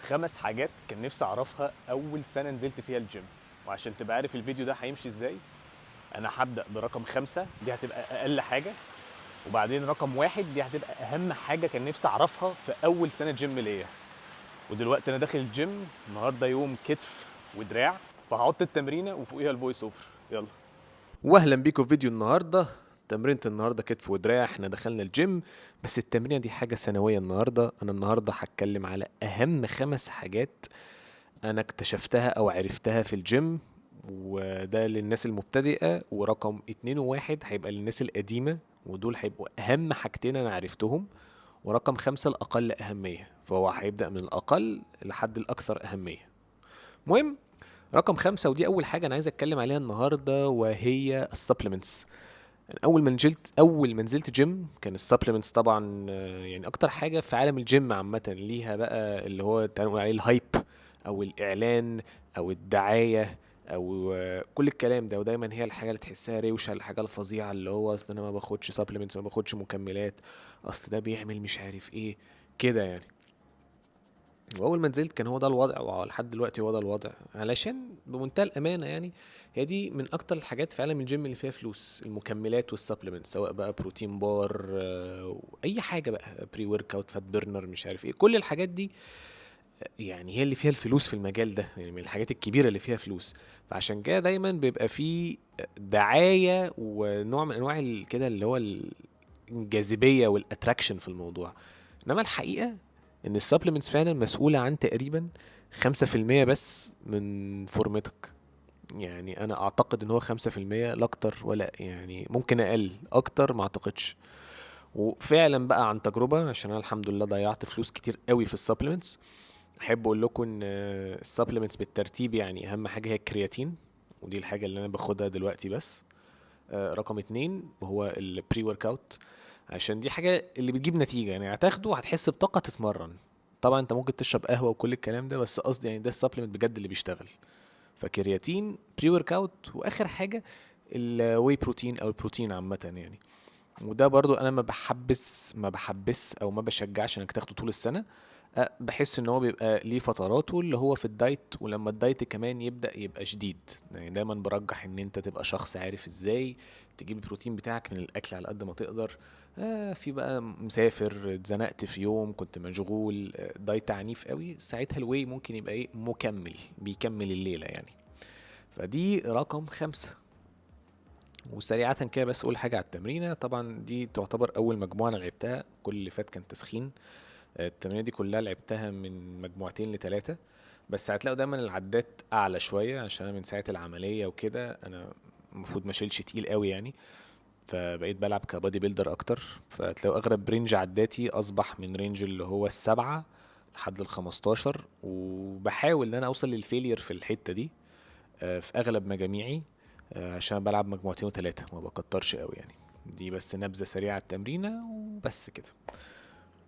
خمس حاجات كان نفسي اعرفها اول سنة نزلت فيها الجيم. وعشان تبقى عارف الفيديو ده هيمشي ازاي، انا هبدا برقم 5، دي هتبقى اقل حاجه، وبعدين رقم 1 دي هتبقى اهم حاجة كان نفسي اعرفها في اول سنة جيم ليا. ودلوقتي انا داخل الجيم النهارده يوم كتف ودراع، فهحط التمرينه وفوقيها ال voice over. يلا واهلا بيكم في فيديو النهارده. تمرينة النهارده كتف ودراع، احنا دخلنا الجيم، بس التمرينه دي حاجة ثانوية النهارده. انا النهارده هتكلم على اهم 5 حاجات انا اكتشفتها او عرفتها في الجيم، وده للناس المبتدئه، ورقم 2 و1 هيبقى للناس القديمة، ودول هيبقوا اهم حاجتين انا عرفتهم، ورقم 5 الاقل اهمية، فهو هيبدا من الاقل لحد الاكثر اهمية. المهم رقم 5، ودي اول حاجة انا عايز اتكلم عليها النهارده، وهي ال supplements. اول ما نزلت جيم كان ال supplements طبعا يعني اكتر حاجة في عالم الجيم عامة ليها بقى اللي هو تعالوا نقول عليه ال hype او الاعلان او الدعاية او كل الكلام ده، ودايما هي الحاجة اللي تحسها روشه، الحاجة الفظيعة اللي هو اصل انا ما باخدش supplements، ما باخدش مكملات، اصل ده بيعمل مش عارف ايه كده يعني. واول ما نزلت كان هو ده الوضع، ولحد دلوقتي هو ده الوضع، علشان بمنتهى الامانة يعني هي دي من اكتر الحاجات في عالم الجيم اللي فيها فلوس، المكملات وال supplements، سواء بقى protein bar، اي حاجة بقى، pre-workout، fat burner، مش عارف ايه، كل الحاجات دي يعني هي اللي فيها الفلوس في المجال ده، يعني من الحاجات الكبيرة اللي فيها فلوس. فعشان كده دايما بيبقى فيه دعاية ونوع من انواع كده اللي هو الجاذبية وال attraction في الموضوع. انما الحقيقة ان ال supplements فعلا مسؤولة عن تقريبا 5% بس من فورمتك، يعني انا اعتقد ان هو 5% لا اكتر ولا يعني ممكن اقل، اكتر ما اعتقدش. وفعلا بقى عن تجربه، عشان انا الحمد لله ضيعت فلوس كتير قوي في ال supplements، احب اقول لكم ان ال supplements بالترتيب يعني اهم حاجة هي الكرياتين، ودي الحاجة اللي انا باخدها دلوقتي بس. رقم 2 هو ال pre-workout، عشان دي حاجة اللي بتجيب نتيجة، يعني هتاخده هتحس بطاقة تتمرن. طبعا انت ممكن تشرب قهوة وكل الكلام ده، بس قصدي يعني ده ال supplement بجد اللي بيشتغل. ف creatine، pre-workout، واخر حاجة ال whey protein او البروتين عامة يعني. وده برضو انا ما بحبس او ما بشجعش انك تاخده طول السنة، بحس ان هو بيبقى ليه فتراته اللي هو في ال diet، ولما ال diet كمان يبدا يبقى شديد. يعني دايما برجح ان انت تبقى شخص عارف ازاي تجيب البروتين بتاعك من الاكل على قد ما تقدر. في بقى مسافر، اتزنقت في يوم، كنت مشغول، diet عنيف قوي، ساعتها ال whey ممكن يبقى ايه، مكمل، بيكمل الليلة يعني. فدي رقم 5. وسريعة كده بس اقول حاجة على التمرينة، طبعا دي تعتبر اول مجموعة انا لعبتها، كل اللي فات كان تسخين. التمرينة دي كلها لعبتها من 2 ل 3، بس هتلاقوا دايما العدات اعلى شوية عشان انا من ساعة العملية وكده انا المفروض ما اشيلش تقيل قوي يعني، فبقيت بلعب ك bodybuilder اكتر. فتلاقوا اغلب range عداتي اصبح من range اللي هو 7 لحد 15، وبحاول ان انا اوصل لل failure في الحتة دي، في اغلب مجاميعي، عشان بلعب 2 و3 ما بكترش قوي يعني. دي بس نبذة سريعة على التمرينة وبس كده.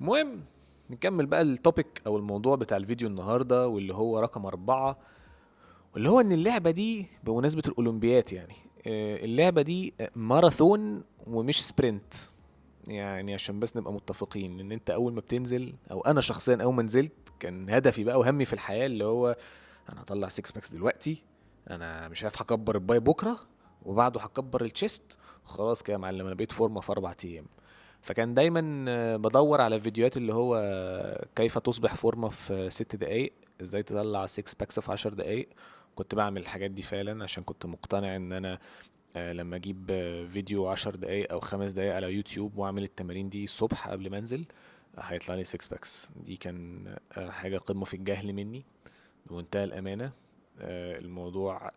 المهم نكمل بقى ال topic او الموضوع بتاع الفيديو النهارده، واللي هو رقم 4، واللي هو ان اللعبة دي بمناسبة الاولمبيات يعني، اللعبة دي ماراثون ومش sprint يعني، عشان بس نبقى متفقين ان انت اول ما بتنزل، او انا شخصيا اول ما نزلت كان هدفي بقى وهمي في الحياة اللي هو انا هطلع 6 packs دلوقتي، انا مش عارف هكبر ال bi بكره وبعده هكبر ال chest، خلاص كده يا معلم انا بقيت فورمه في 4 ايام. فكان دايما بدور على فيديوهات اللي هو كيف تصبح فورمه في 6 دقايق، ازاي تطلع 6 packs في 10 دقايق. كنت بعمل الحاجات دي فعلا عشان كنت مقتنع ان انا لما اجيب فيديو 10 دقايق او 5 دقايق على يوتيوب واعمل التمارين دي الصبح قبل ما انزل، هيطلع لي 6 packs. دي كان حاجة قمة في الجهل مني بمنتهى الامانة. الموضوع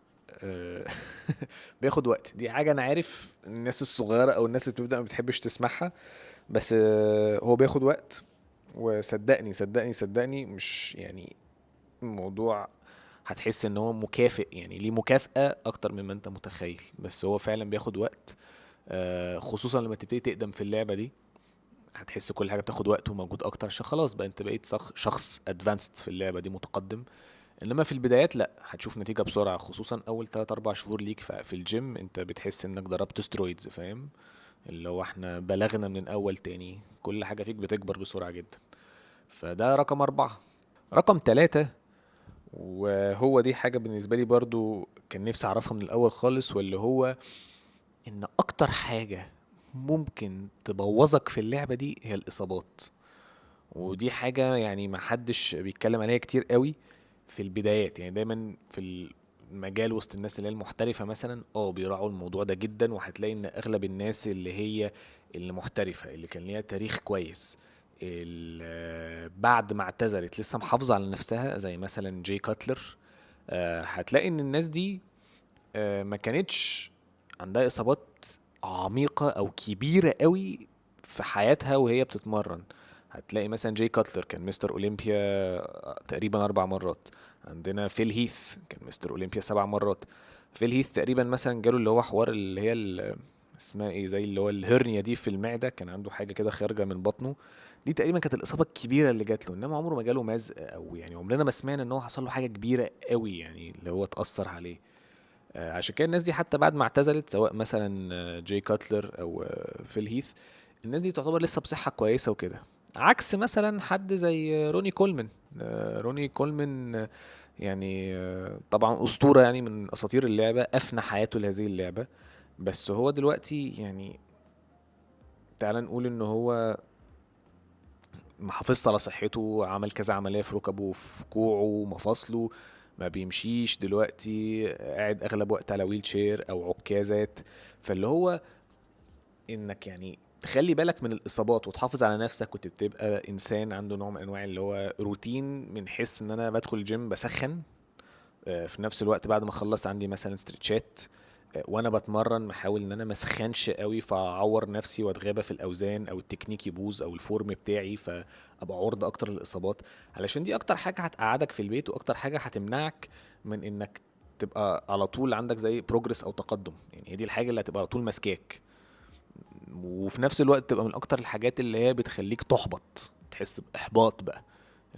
بياخد وقت، دي حاجة انا عارف الناس الصغيرة او الناس اللي بتبدا ما بتحبش تسمعها، بس هو بياخد وقت، وصدقني صدقني صدقني مش يعني الموضوع هتحس ان هو مكافئ، يعني ليه مكافأة اكتر مما انت متخيل، بس هو فعلا بياخد وقت، خصوصا لما تبتدي تقدم في اللعبة دي هتحس كل حاجة بتاخد وقت ومجهود اكتر، عشان خلاص بقى انت بقيت شخص advanced في اللعبة دي، متقدم. انما في البدايات لا، هتشوف نتيجة بسرعة، خصوصا اول 3-4 شهور ليك في الجيم انت بتحس انك ضربت steroids، فاهم؟ اللي هو احنا بلغنا من الاول تاني، كل حاجة فيك بتكبر بسرعة جدا. فده رقم 4. رقم 3، وهو دي حاجة بالنسبة لي برضو كان نفسي أعرفها من الأول خالص، واللي هو إن أكتر حاجة ممكن تبوظك في اللعبة دي هي الإصابات. ودي حاجة يعني ما حدش بيتكلم عليها كتير قوي في البدايات، يعني دايما في المجال وسط الناس اللي هي المحترفة مثلا بيراعوا الموضوع ده جدا، وهتلاقي إن أغلب الناس اللي هي اللي محترفة اللي كان ليها تاريخ كويس بعد ما اعتزلت لسه محافظة على نفسها، زي مثلا جاي كاتلر، هتلاقي إن الناس دي ما كانتش عندها إصابات عميقة أو كبيرة قوي في حياتها وهي بتتمرن. هتلاقي مثلا جاي كاتلر كان مستر أولمبيا تقريبا 4 مرات، عندنا فيل هيث كان مستر أولمبيا 7 مرات. فيل هيث تقريبا مثلا جاله اللي هو حوار اللي هي اسمها ايه، زي اللي هو ال hernia دي في المعدة، كان عنده حاجة كده خارجة من بطنه، دي تقريبا كانت الإصابة الكبيرة اللي جات له، إنما عمره ما جاله مزق أو يعني عمرنا ما سمعنا إن هو حصل له حاجة كبيرة قوي يعني اللي هو اتأثر عليه. عشان كده الناس دي حتى بعد ما اعتزلت، سواء مثلا جاي كاتلر أو فيل هيث، الناس دي تعتبر لسه بصحة كويسة وكده، عكس مثلا حد زي روني كولمان. روني كولمان يعني طبعا أسطورة يعني من أساطير اللعبة، أفنى حياته لهذه اللعبة، بس هو دلوقتي يعني تعال نقول إن هو ما حافظش على صحته، عمل كذا عملية في ركبه في كوعه مفاصله، ما بيمشيش دلوقتي، قاعد أغلب وقت على wheelchair أو عكازات. فاللي هو إنك يعني تخلي بالك من الإصابات وتحافظ على نفسك وتبقى إنسان عنده نوع من أنواع اللي هو روتين، من حس إن أنا بدخل الجيم بسخن، في نفس الوقت بعد ما أخلص عندي مثلا stretch ات، وأنا بتمرن بحاول إن أنا ما اسخنش قوي فأعور نفسي وأتغابى في الأوزان أو التكنيك يبوظ أو ال form بتاعي، فأبقى عرضة أكتر للإصابات، علشان دي أكتر حاجة هتقعدك في البيت وأكتر حاجة هتمنعك من إنك تبقى على طول عندك زي progress أو تقدم. يعني هي دي الحاجة اللي هتبقى على طول ماسكاك، وفي نفس الوقت تبقى من أكتر الحاجات اللي هي بتخليك تحبط، تحس بإحباط بقى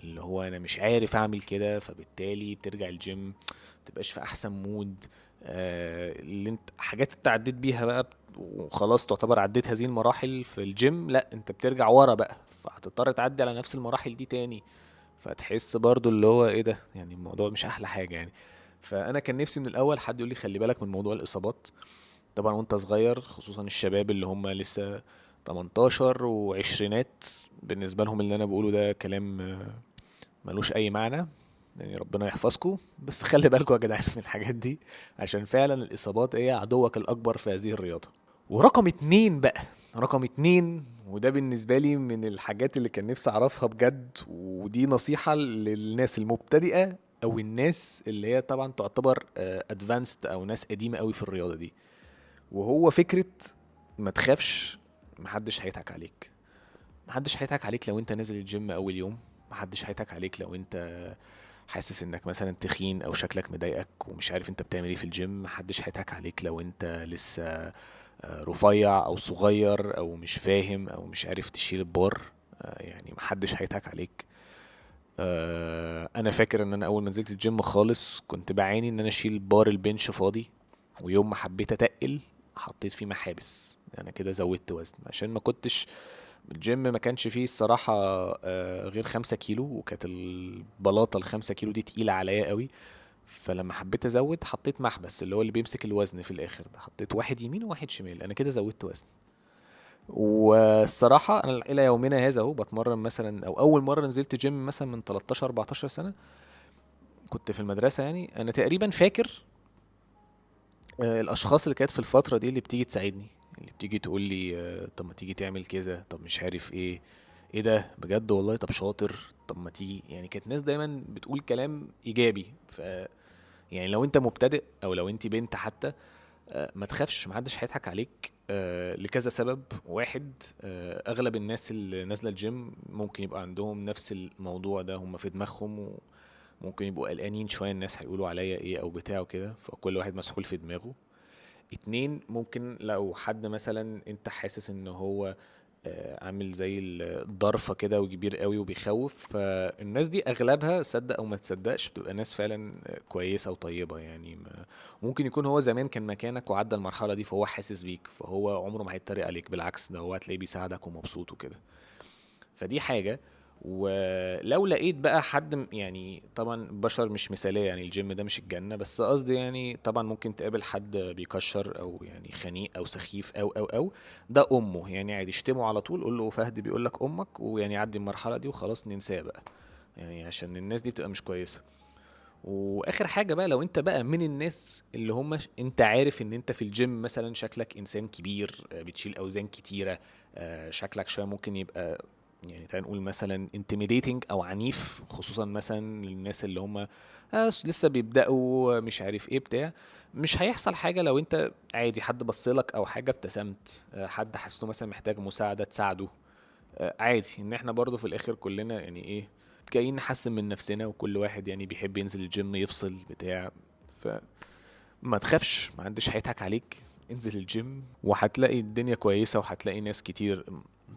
اللي هو أنا مش عارف أعمل كده، فبالتالي بترجع الجيم متبقاش في أحسن mood، اللي انت حاجات انت عديت بيها بقى وخلاص تعتبر عديت هذه المراحل في الجيم، لا انت بترجع ورا بقى، فهتضطر تعدي على نفس المراحل دي تاني، فتحس برضو اللي هو ايه ده، يعني الموضوع مش احلى حاجة يعني. فانا كان نفسي من الاول حد يقول لي خلي بالك من موضوع الاصابات، طبعا وانت صغير، خصوصا الشباب اللي هم لسه 18 وعشرينات، بالنسبة لهم اللي انا بقوله ده كلام ملوش اي معنى يعني، ربنا يحفظكم، بس خلي بالكم يا جدعان من الحاجات دي، عشان فعلا الاصابات هي عدوك الاكبر في هذه الرياضة. ورقم 2 بقى، رقم 2، وده بالنسبة لي من الحاجات اللي كان نفسي اعرفها بجد، ودي نصيحة للناس المبتدئه او الناس اللي هي طبعا تعتبر advanced او ناس قديمة قوي في الرياضة دي، وهو فكرة ما تخافش، محدش هيضحك عليك. محدش هيضحك عليك لو انت نازل الجيم اول يوم، محدش هيضحك عليك لو انت حاسس انك مثلا تخين او شكلك مضايقك ومش عارف انت بتعمل ايه في الجيم، محدش هيضحك عليك لو انت لسه رفيع او صغير او مش فاهم او مش عارف تشيل البار، يعني محدش هيضحك عليك. انا فاكر ان انا اول ما نزلت الجيم خالص كنت بعاني ان انا اشيل بار ال bench فاضي، ويوم ما حبيت اتقل حطيت فيه محابس، انا كده زودت وزن، عشان ما كنتش الجيم ما كانش فيه الصراحة غير 5 كيلو، وكانت البلاطة ال5 كيلو دي تقيلة عليا قوي، فلما حبيت ازود حطيت محبس اللي هو اللي بيمسك الوزن في الاخر ده، حطيت واحد يمين وواحد شمال، انا كده زودت وزن. والصراحة انا الى يومنا هذا اهو بتمرن مثلا، او اول مرة نزلت جيم مثلا من 13-14 سنة كنت في المدرسة، يعني انا تقريبا فاكر الاشخاص اللي كانت في الفترة دي اللي بتيجي تساعدني، اللي بتيجي تقول لي طب ما تيجي تعمل كذا، طب مش عارف ايه، ايه ده بجد والله، طب شاطر، طب ما تيجي، يعني كانت ناس دايما بتقول كلام ايجابي. ف يعني لو انت مبتدئ او لو انت بنت حتى، ما تخافش، ما حدش هيضحك عليك، لكذا سبب. واحد، اغلب الناس اللي نازله الجيم ممكن يبقى عندهم نفس الموضوع ده، هم في دماغهم وممكن يبقوا قلقانين شوية الناس هيقولوا عليا ايه او بتاع وكده، فكل واحد مسحول في دماغه. 2، ممكن لو حد مثلا انت حاسس ان هو عامل زي الضرفة كده وكبير قوي وبيخوف، فالناس دي اغلبها صدق او ما تصدقش بتبقى ناس فعلا كويسة وطيبة، يعني ممكن يكون هو زمان كان مكانك وعدى المرحلة دي فهو حاسس بيك، فهو عمره ما هيتريق عليك، بالعكس ده هو هتلاقيه بيساعدك ومبسوط وكده. فدي حاجة. ولو لقيت بقى حد يعني طبعا البشر مش مثاليه، يعني الجيم ده مش الجنة، بس قصدي يعني طبعا ممكن تقابل حد بيكشر او يعني خنيق او سخيف او او او ده امه، يعني عادي اشتمه على طول، قول له فهد بيقول لك امك، ويعني عدي المرحلة دي وخلاص ننساه بقى، يعني عشان الناس دي بتبقى مش كويسة. واخر حاجة بقى، لو انت بقى من الناس اللي هم انت عارف ان انت في الجيم مثلا شكلك انسان كبير، بتشيل اوزان كتيرة، شكلك شوية ممكن يبقى يعني تعال نقول مثلا intimidating او عنيف، خصوصا مثلا للناس اللي هم لسه بيبداوا مش عارف ايه بتاع، مش هيحصل حاجة لو انت عادي حد بصلك او حاجة ابتسمت، حد حسيته مثلا محتاج مساعدة تساعده، عادي. ان احنا برضو في الاخر كلنا يعني ايه جايين نحسن من نفسنا، وكل واحد يعني بيحب ينزل الجيم يفصل بتاع، فما تخافش، ما حدش هيضحك عليك، انزل الجيم وهتلاقي الدنيا كويسة، وهتلاقي ناس كتير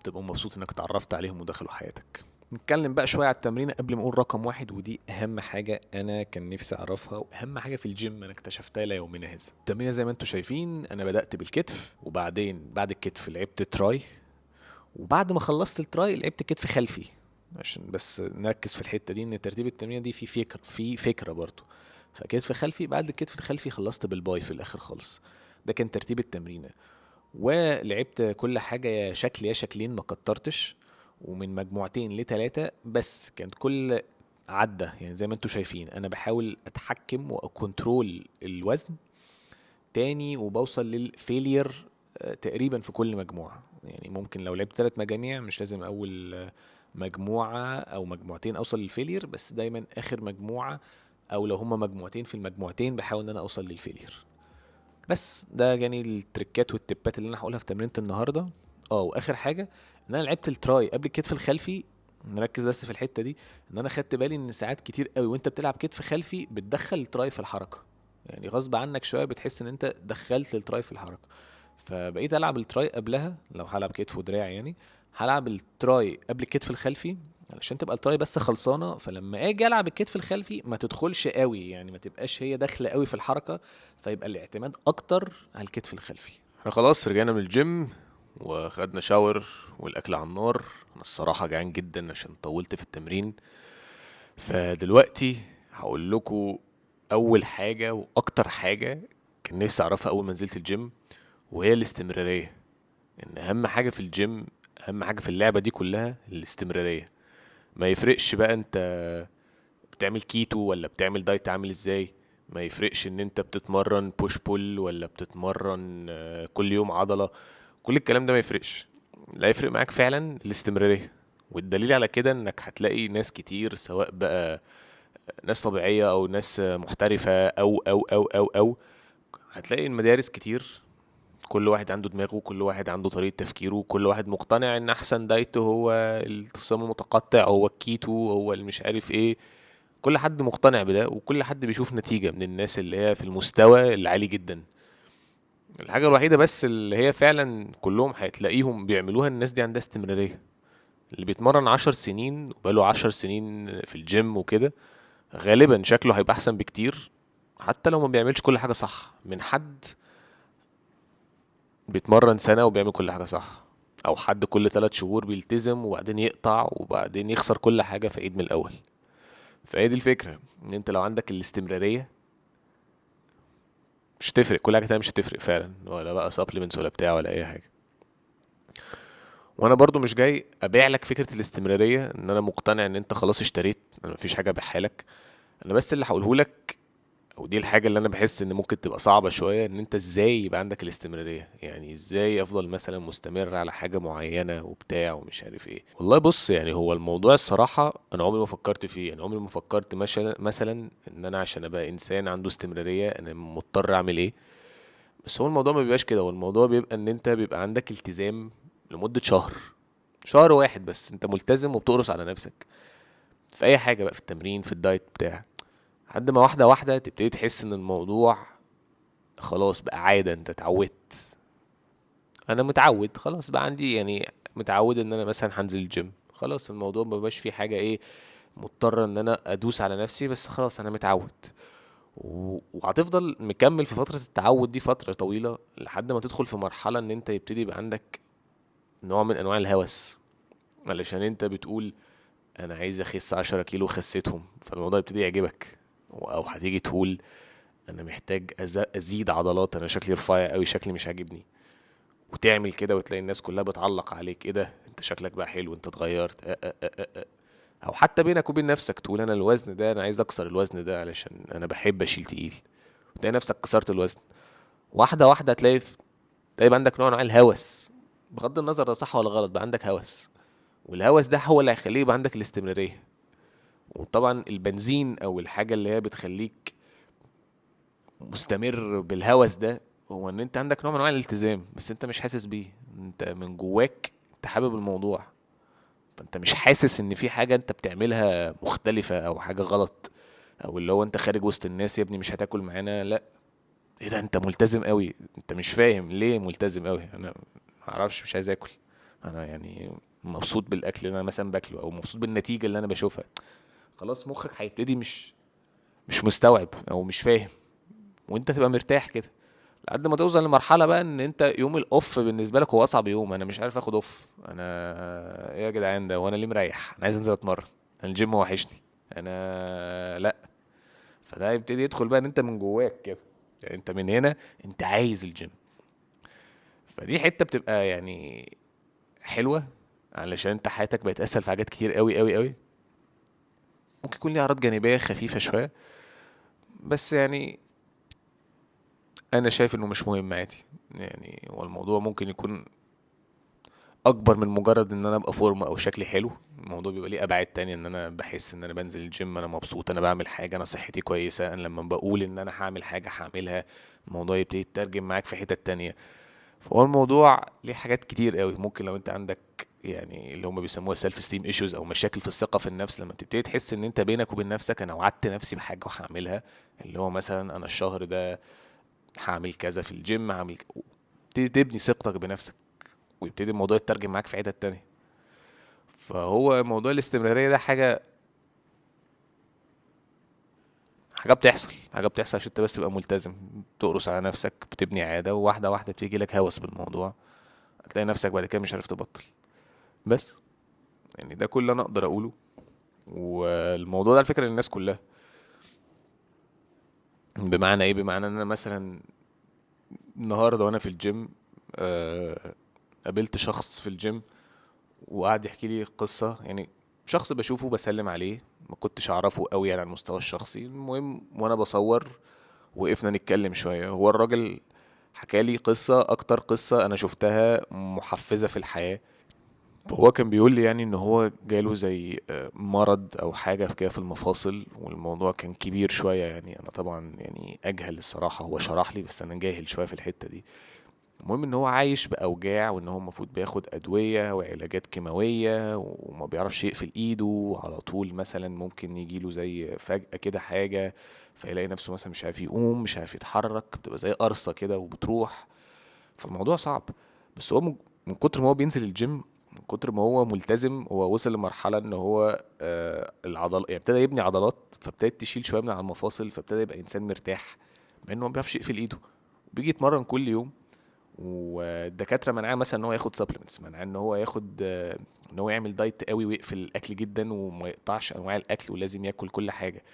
تبقى مبسوط انك اتعرفت عليهم ودخلوا حياتك. نتكلم بقى شوية على التمرين قبل ما اقول رقم 1، ودي اهم حاجة انا كان نفسي اعرفها واهم حاجة في الجيم انا اكتشفتها ليومنا هذا. التمرين زي ما انتم شايفين انا بدات بالكتف، وبعدين بعد الكتف لعبت tri، وبعد ما خلصت ال tri لعبت كتف خلفي، عشان بس نركز في الحتة دي ان ترتيب التمرين دي في فكرة برضو. فكتف خلفي، بعد الكتف الخلفي خلصت بال bi في الاخر خالص. ده كان ترتيب التمرينه، ولعبت كل حاجة يا شكل يا شكلين، ما كترتش، ومن مجموعتين ل3 بس. كانت كل عده يعني زي ما انتم شايفين انا بحاول اتحكم وا control الوزن تاني، وبوصل لل failure تقريبا في كل مجموعة. يعني ممكن لو لعبت 3 مجاميع مش لازم اول مجموعة او مجموعتين اوصل لل failure، بس دايما اخر مجموعة او لو هما مجموعتين في المجموعتين بحاول ان انا اوصل لل failure. بس ده يعني التريكات والتبات اللي انا هقولها في تمرينة النهارده. واخر حاجة ان انا لعبت ال tri قبل الكتف الخلفي، نركز بس في الحتة دي، ان انا خدت بالي ان ساعات كتير قوي وانت بتلعب كتف خلفي بتدخل ال tri في الحركة، يعني غصب عنك شوية بتحس ان انت دخلت ال tri في الحركة. فبقيت العب ال tri قبلها، لو هلعب كتف ودراع يعني هلعب ال tri قبل الكتف الخلفي علشان تبقى ال tri بس خلصانه، فلما اجي العب الكتف الخلفي ما تدخلش قوي، يعني ما تبقاش هي داخله قوي في الحركة، فيبقى الاعتماد اكتر على الكتف الخلفي. احنا خلاص رجعنا من الجيم وخدنا shower والاكل على النار. انا الصراحة جعان جدا عشان طولت في التمرين. فدلوقتي هقول لكم اول حاجة واكتر حاجة كان نفسي اعرفها اول ما نزلت الجيم، وهي الاستمرارية. ان اهم حاجة في الجيم، اهم حاجة في اللعبة دي كلها الاستمرارية. ما يفرقش بقى انت بتعمل كيتو ولا بتعمل diet عامل ازاي، ما يفرقش ان انت بتتمرن push pull ولا بتتمرن كل يوم عضلة، كل الكلام ده ما يفرقش. لا يفرق معاك فعلا الاستمرارية. والدليل على كده انك هتلاقي ناس كتير، سواء بقى ناس طبيعية او ناس محترفة او او او او او، هتلاقي المدارس كتير، كل واحد عنده دماغه، كل واحد عنده طريقة تفكيره، كل واحد مقتنع ان احسن diet هو الصيام المتقطع، هو الكيتو، هو اللي مش عارف ايه. كل حد مقتنع بده، وكل حد بيشوف نتيجة من الناس اللي هي في المستوى العالي جدا. الحاجة الوحيدة بس اللي هي فعلا كلهم هتلاقيهم بيعملوها، الناس دي عندها استمرارية. اللي بيتمرن 10 سنين وبقاله 10 سنين في الجيم وكده، غالبا شكله هيبقى احسن بكتير، حتى لو ما بيعملش كل حاجة صح، من حد بيتمرن سنة وبيعمل كل حاجة صح، أو حد كل 3 شهور بيلتزم وبعدين يقطع وبعدين يخسر كل حاجة فيعيد من الأول. فهي دي الفكرة، إن أنت لو عندك الاستمرارية مش هتفرق، كل حاجة تانية مش هتفرق فعلا، ولا بقى supplements ولا بتاع ولا أي حاجة. وأنا برضو مش جاي أبيع لك فكرة الاستمرارية، إن أنا مقتنع إن أنت خلاص اشتريت، أنا مفيش حاجة أبيعها لك. أنا بس اللي هقوله لك، ودي الحاجة اللي أنا بحس إن ممكن تبقى صعبة شوية، إن أنت إزاي يبقى عندك الاستمرارية، يعني إزاي أفضل مثلا مستمر على حاجة معينة وبتاع ومش عارف إيه. والله بص، يعني هو الموضوع الصراحة أنا عمري ما فكرت فيه، يعني عمري ما فكرت مثلا إن أنا عشان أبقى إنسان عنده استمرارية أنا مضطر أعمل إيه. بس هو الموضوع ما بيبقاش كده، هو الموضوع بيبقى إن أنت بيبقى عندك التزام لمدة شهر واحد بس، أنت ملتزم وبتقرص على نفسك في أي حاجة بقى، في التمرين، في الدايت بتاع، لحد ما واحدة واحدة تبتدي تحس ان الموضوع خلاص بقى عادة، انت اتعودت. انا متعود خلاص بقى، عندي يعني متعود ان انا مثلا هنزل الجيم، خلاص الموضوع ما بقاش فيه حاجة ايه مضطر ان انا ادوس على نفسي، بس خلاص انا متعود. وهتفضل مكمل في فترة التعود دي فترة طويلة، لحد ما تدخل في مرحلة ان انت يبتدي يبقى عندك نوع من انواع الهوس، علشان انت بتقول انا عايز اخس 10 كيلو خسيتهم، فالموضوع يبتدي يعجبك. او هتيجي تقول انا محتاج ازيد عضلات، انا شكلي رفيع قوي، شكلي مش عاجبني، وتعمل كده وتلاقي الناس كلها بتعلق عليك، ايه ده انت شكلك بقى حلو، انت اتغيرت. او حتى بينك وبين نفسك تقول انا الوزن ده انا عايز اكسر الوزن ده علشان انا بحب اشيل تقيل، وتلاقي نفسك كسرت الوزن واحدة واحدة. تلاقي بقى عندك نوع من انواع الهوس، بغض النظر ده صح ولا غلط، بقى عندك هوس، والهوس ده هو اللي هيخليه يبقى عندك الاستمرارية. وطبعا البنزين او الحاجة اللي هي بتخليك مستمر بالهوس ده هو ان انت عندك نوع من انواع الالتزام، بس انت مش حاسس بيه، انت من جواك انت حابب الموضوع، فانت مش حاسس ان في حاجة انت بتعملها مختلفة او حاجة غلط، او اللي هو انت خارج وسط الناس يا ابني مش هتاكل معانا، لا ايه ده انت ملتزم قوي، انت مش فاهم ليه ملتزم قوي، انا معرفش مش عايز اكل، انا يعني مبسوط بالاكل اللي انا مثلا باكله، او مبسوط بالنتيجة اللي انا بشوفها. خلاص مخك هيبتدي مش مستوعب او مش فاهم، وانت تبقى مرتاح كده لحد ما توصل لمرحلة بقى ان انت يوم ال off بالنسبة لك هو اصعب يوم، انا مش عارف اخد off، انا ايه يا جدعان ده، وانا ليه مريح، انا عايز انزل اتمرن، انا الجيم وحشني، انا لا. فده يبتدي يدخل بقى ان انت من جواك كده، يعني انت من هنا انت عايز الجيم. فدي حتة بتبقى يعني حلوة علشان انت حياتك بقت اسهل في حاجات كتير قوي قوي قوي. ممكن يكون ليها اعراض جانبيه خفيفة شوية، بس يعني انا شايف انه مش مهم عادي، يعني هو الموضوع ممكن يكون اكبر من مجرد ان انا ابقى فورمه او شكلي حلو. الموضوع بيبقى ليه ابعاد تانية، ان انا بحس ان انا بنزل الجيم انا مبسوط، انا بعمل حاجة، انا صحتي كويسة، انا لما بقول ان انا هعمل حاجة هعملها، الموضوع يبتدي يترجم معاك في حتت تانية. فهو الموضوع ليه حاجات كتير قوي. ممكن لو انت عندك يعني اللي هم بيسموها self esteem issues او مشاكل في الثقة في النفس، لما تبتدي تحس ان انت بينك وبين نفسك انا وعدت نفسي بحاجة وهعملها، اللي هو مثلا انا الشهر ده هعمل كذا في الجيم، هعمل تبتدي تبني ثقتك بنفسك، ويبتدي الموضوع يترجم معاك في حتت تانية. فهو موضوع الاستمرارية ده حاجة بتحصل، حاجة بتحصل عشان انت بس تبقى ملتزم، تقرص على نفسك، بتبني عادة، وواحدة واحدة بتيجي لك هوس بالموضوع، هتلاقي نفسك بعد كده مش عارف تبطل. بس يعني ده كل اللي انا اقدر اقوله. والموضوع ده على فكرة للناس كلها. بمعنى ايه؟ بمعنى ان انا مثلا النهارده وانا في الجيم قابلت شخص في الجيم وقعد يحكي لي قصة، يعني شخص بشوفه بسلم عليه، ما كنتش اعرفه قوي يعني على المستوى الشخصي. المهم وانا بصور وقفنا نتكلم شوية، هو الراجل حكى لي قصة، اكتر قصة انا شفتها محفزة في الحياة. فهو كان بيقول لي يعني ان هو جاله زي مرض او حاجة كده في المفاصل، والموضوع كان كبير شوية، يعني انا طبعا يعني اجهل الصراحة، هو شرح لي بس انا جاهل شوية في الحتة دي. المهم ان هو عايش باوجاع، وان هو المفروض بياخد ادوية وعلاجات كيماوية، وما بيعرفش يقفل ايده على طول، مثلا ممكن يجيله زي فجأة كده حاجة فيلاقي نفسه مثلا مش عارف يقوم، مش عارف يتحرك، بتبقى زي قرصة كده وبتروح. فالموضوع صعب، بس هو من كتر ما هو بينزل الجيم، من كتر ما هو ملتزم، هو وصل لمرحلة ان هو العضل يعني ابتدى يبني عضلات، فابتدت تشيل شوية من على المفاصل، فابتدى يبقى انسان مرتاح مع انه ما بيعرفش يقفل ايده، بيجي يتمرن كل يوم. والدكاتره منعاه مثلا ان هو ياخد supplements، منعاه ان هو ياخد، ان هو يعمل diet قوي ويقفل الاكل جدا وما يقطعش انواع الاكل ولازم ياكل كل حاجة،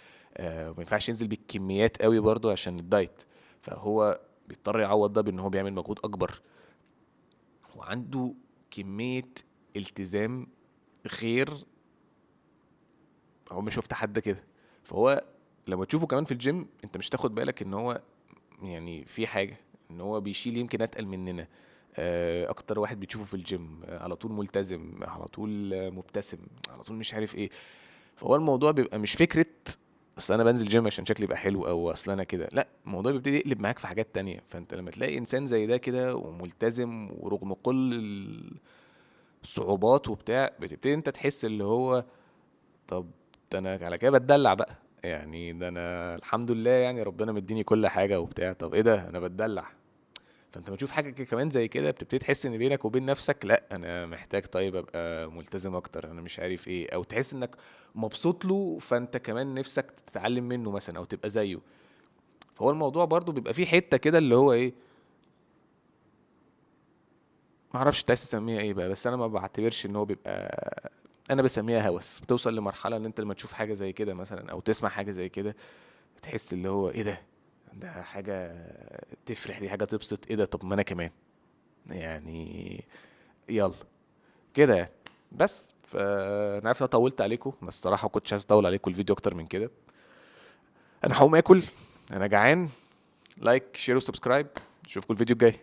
ما ينفعش ينزل بالكميات قوي برضو عشان ال diet، فهو بيضطر يعوض ده بان هو بيعمل مجهود اكبر، وعنده كمية التزام غير هو ما شفت حد كده. فهو لما تشوفه كمان في الجيم انت مش تاخد بالك ان هو يعني في حاجة، ان هو بيشيل يمكن اتقل مننا، اكتر واحد بتشوفه في الجيم، على طول ملتزم، على طول مبتسم، على طول مش عارف ايه. فهو الموضوع بيبقى مش فكرة اصل انا بنزل جيم عشان شكلي يبقى حلو او اصل انا كده، لا، الموضوع بيبتدي يقلب معاك في حاجات تانية. فانت لما تلاقي انسان زي ده كده وملتزم ورغم كل الصعوبات وبتاع، بتبتدي انت تحس اللي هو طب ده انا على كده بتدلع بقى، يعني ده انا الحمد لله يعني ربنا مديني كل حاجة وبتاع، طب ايه ده انا بتدلع. فانت لما تشوف حاجة كمان زي كده بتبتدي تحس ان بينك وبين نفسك لا انا محتاج طيب ابقى ملتزم اكتر، انا مش عارف ايه، او تحس انك مبسوط له فانت كمان نفسك تتعلم منه مثلا او تبقى زيه. فهو الموضوع برضو بيبقى فيه حتة كده اللي هو ايه، ما اعرفش انت عايز تسميها ايه بقى، بس انا ما بعتبرش ان هو بيبقى انا بسميها هوس. بتوصل لمرحلة ان انت لما تشوف حاجة زي كده مثلا او تسمع حاجة زي كده تحس اللي هو ايه ده، ده حاجة تفرح، دي حاجة تبسط، ايه ده، طب ما انا كمان يعني، يلا كده يعني. بس فانا عارف ان انا طولت عليكم، بس الصراحة ما كنتش عايز اطول عليكم الفيديو اكتر من كده. انا هقوم اكل، انا جعان. like share و subscribe، اشوفكم الفيديو الجاي.